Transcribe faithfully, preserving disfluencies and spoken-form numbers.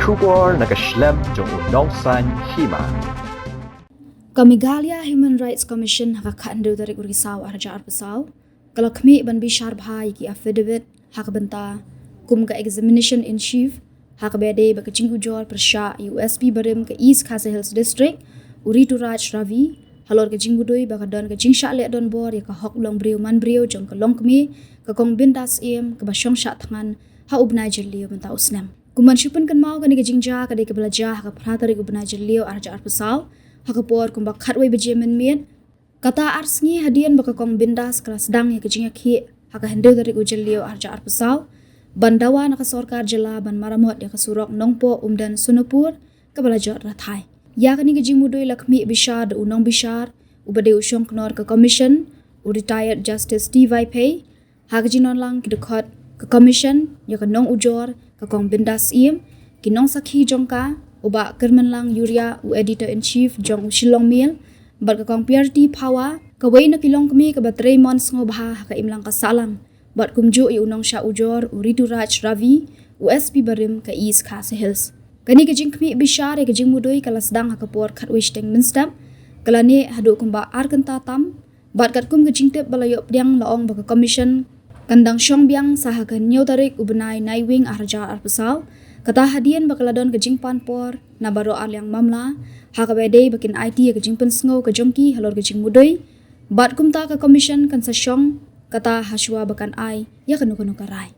Khubor na ka shlem jong u nongsan hima. Ka Meghalaya Human Rights Commission ha ka khathynriew tarik u Risaw arhajar arphew saw ka la khmih ban bishar bha ïa ki affidavit ha ka bynta kum ka examination in chief ha kaba ïadei bad ka jingujor pyrshah ïa u S P barim ka East Khasi Hills District, u Rituraj Ravi, halor ka jingmudui ba ka don ka jingshah leh donbor ïa ka hok longbriew manbriew jong ka longkmie, ka Kong Bindas Syiem, kaba shong shah thngan ha u bnai Jylliew mynta u snem. Kum ban shu pynkynmaw, kane ka jingjia ka dei kaba la jia ha ka phra tarik u bnai Jylliew arhajar arphew saw ha ka por kumba khatwei baje mynmiet. Kata ar sngi hadien ba ka Kong Bindas ka la sdang ïa ka jingïakhih ha ka hynriew tarik u Jylliew arhajar arphew saw ban dawa na ka sorkar jylla ban maramot ïa ka surok Nongpoh Umden Sonapur kaba la jot rathai. Ïa kane ka jingmudui la khmih bishar da u nongbishar uba dei u shongknor ka Commission, u Retired Justice T Vaiphei, ha ka jingdonlang ki dkhot ka Commission, ïa ka nongujor ka Kong Bindas Syiem, ki nongsakhi jong ka, u Bah Kyrmenlang Uriah, u Editor in Chief jong u Shillong Mail, bad ka Kong Piarti Phawa, kawei na ki longkmie kaba trei mon sngewbha ha ka imlang ka sahlang, bad kumjuh ïa u nongshah ujor u Rituraj Ravi, u S P barim ka East Khasi Hills. Kane ka jingkhmih bishar ïa ka jingmudui ka la sdang ha ka por khatwei shiteng mynstep, ka la neh haduh kumba ar kynta tam, bad katkum ka jingtip ba la ïoh pdiang, la ong ba ka Commission kan dang shong biang sa ha ka hynñiew tarik u bnai Naiwieng arhajar arphew saw, kata hadien ba ka la don ka jingpan por na baroh arliang mamla ha kaba ïadei ba kin aiti ïa ka jingpynsngew ka jong ki halor ka jingmudui, bad kumta ka Commission kan sa shong kata hashwa ba kan ai ïa kano kano ka rai.